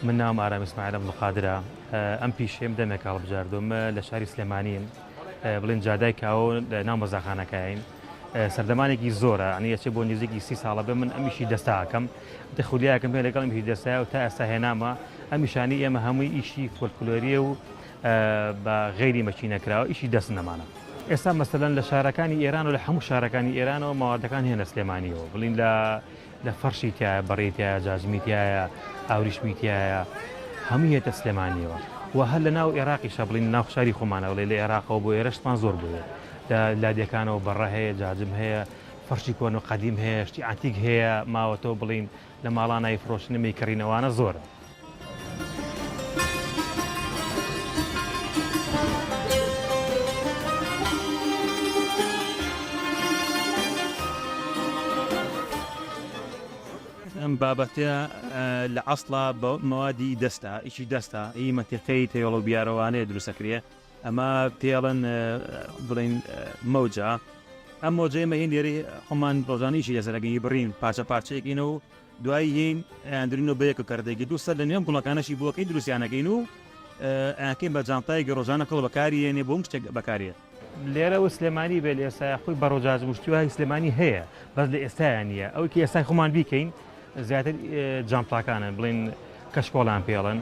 من ناوم ئارام ئیسماعیل عەبدولقادرە، ئەم پیشەیەم دەمێکە هەڵبژاردووە، من لە شاری سلێمانیم، بڵێن جادای کاوە لە ناو مەزاخانەکەین، سەردەمانێکی زۆرە، یانی ئەچێ بۆ نزیکی 30 ساڵە بێ من ئەمیشی دەستا ئەکەم، ئیتر خولیایەکم هەیە لەگەڵ ئەمیشی دەستایە و تا ئێستا هێنامە، ئەم ئیشانەی ئێمە هەمووی ئیشی فۆلکلۆرییە و بە غەیری مەکینە کراوە، ئیشی دەست نەمانە. ئێستا مەسەلەن لە شارەکانی ئێران و لە هەموو شارەکانی ئێرانەوە مەوادەکان هێنە سلێمانیەوە، بڵین لە لە فەرشی تیایە، بەڕی تیایە، جاجمی تیایە، ئاوریشمی تیایە، هەمووی هێتە سلێمانیەوە و هەر لە ناو ئێراقیشا بڵین ناو شاری خۆمانە بڵێ لە ئێراقەوە بۆ ئێرە شتمان زۆر بۆ دێت، لە لادێکانەوە بەڕە هەیە، جاجم هەیە، فەرشی کۆن و قەدیم هەیە، شتی عەنتیک هەیە ماوەتەوە بڵین لە ماڵانا ئیفرۆشن ئێمە ئەوانە زۆرن. ئەم بابەتە لە ئەسڵا بە مەوادی دەستە ئیشی دەستە ئی مەنتیقەی تەیۆڵ و بیارەوانەیە دروستەکرێ ئەمە پێڵن بڵین مەوجە ئەم مۆجەی مە هین لێرەی خۆمان ڕۆژانە ئیشی لەسەر ئەکەین بڕین پارچە پارچەیەکین و دوایی یین ئەیاندرین و بەیەک کەردێکی دوو سەر لە نێو گوڵەکانەشی بۆکەی دروستیانەکەین و ئەیانکەین بە جانتایەکی ڕۆژانە کەڵ بەکاری یێنێ بۆ شتێک بەکارێ. لێرە و سلێمانی بێ لە ئێستایا خۆی بەڕۆجاج مشتی وای سلێمانی هەیە بەس لە ئێستایا نییە ئەوەی کە ئێستای خۆمان بیکەین زیاتر جانتاکانن بڵین کەشکۆڵیان پێڵن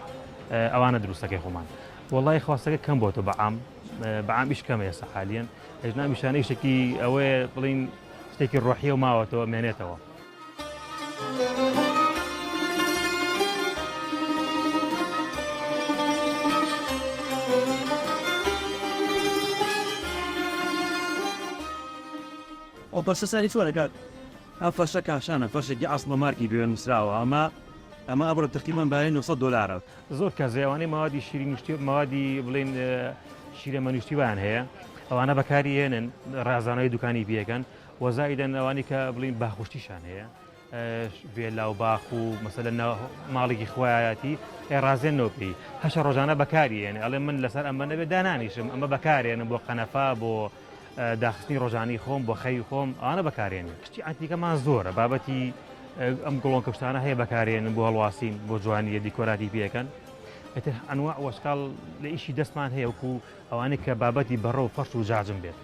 ئەوانە دروستەکەی خۆمان وەڵی خواستەکە کەم بۆتە بەعام بەعام ئیش کەمە ئێستا حالیەن ئەژنا میشانە ئیشێکی ئەوەیە بڵین شتێکی ڕۆحیە و ماوەتەوە مێنێتەوە. ئەو فەرشە سەری چۆنە کاک؟ ئەم فەرشە کاشانە فەرشێکی ئەسڵە مارکی پێ نووسراوە ئەمە ئەمە ئەبڕە تقریبا بای 900 دلارە. زۆر کەس ئەوانەی مەوادی شیرین و شتی مەوادی بڵێین شیرەمەنی و شتی وایان هەیە ئەوانە بەکاری هێنن ڕازانەوەی دوکانی پێکەن وە زائیدەن ئەوانەی کە بڵێین باخوشتیشان هەیە ڤێلا و باخ و مەسەلەن ماڵێکی خوایەتی ڕازێنەوە پێی هەشە ڕۆژانە بەکاری هێنێ ئەڵێ من لەسەر ئەمە نەبێ دانانیشم ئەمە بەکارێنم بۆ قەنەفا بۆ داخستنی ڕۆژانی خۆم بۆ خەوی خۆم ئەوانە بەکارێنێ شتی عەنتیکەمان زۆرە بابەتی ئەم گوڵۆنکە شتانە هەیە بەکارێنن بۆ هەڵواسین بۆ جوانیە دیکۆراتی پێەکەن ئیتر ئەنواع وەشکاڵ لە ئیشی دەستمان هەیە وەکو ئەوانەی کە بابەتی بەڕە و فەرش و جاجم بێت.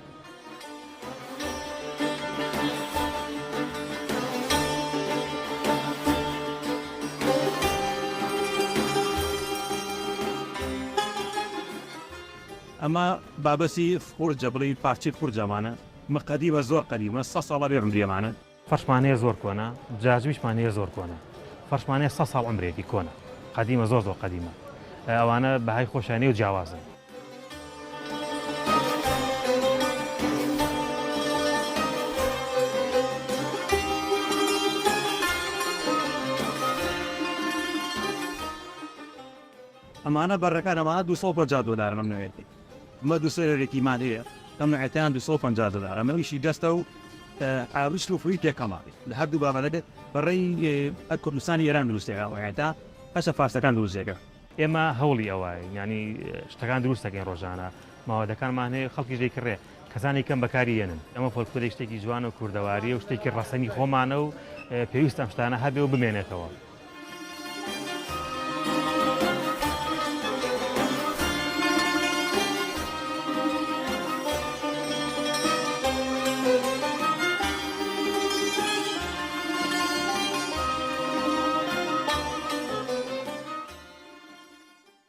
ئەمە بابەتی خورجە بڵێی پارچەی خورجە ئەمانە مە قەدیمە زۆر قەدیمە سە ساڵە بێ عومری ئەمانە. فەرشمان هەیە زۆر کۆنە جاجمیشمان هەیە زۆر کۆنە فەرشمان هەیە سە ساڵ عومرێتی کۆنە قەدیمە زۆر زۆر قەدیمە ئەوانە بەهای خۆشیان هەیە و جیاوازن. ئەمانە بەرەکان ئەمانە 250 دۆلارن ئەم نوێیەتی ئەمە دوو سەرێکیمان هەیە ئەم نوێتیان 250 دۆلار ئەمە ئیشی دەستە و ئاویشت و فری تێکەڵە لە هەردوو بابەتەکە بەڕێی کوردستانی ئێران دروستێکە ئەوەیەتا هەشە فارسەکان دروستێکە. ئێمە هەوڵی ئەوەین یانی شتەکان دروست دەکەین ڕۆژانە ماوەدەکانمان هەیە خەڵکیش دەیکڕێ کەسانی کەم بەکاری یەنن ئەمە فۆلکلۆری شتێکی جوان و کوردەواریە و شتێکی ڕەسەنی خۆمانە و پێویستە ئەم شتانە هەبێ و بمێنێتەوە.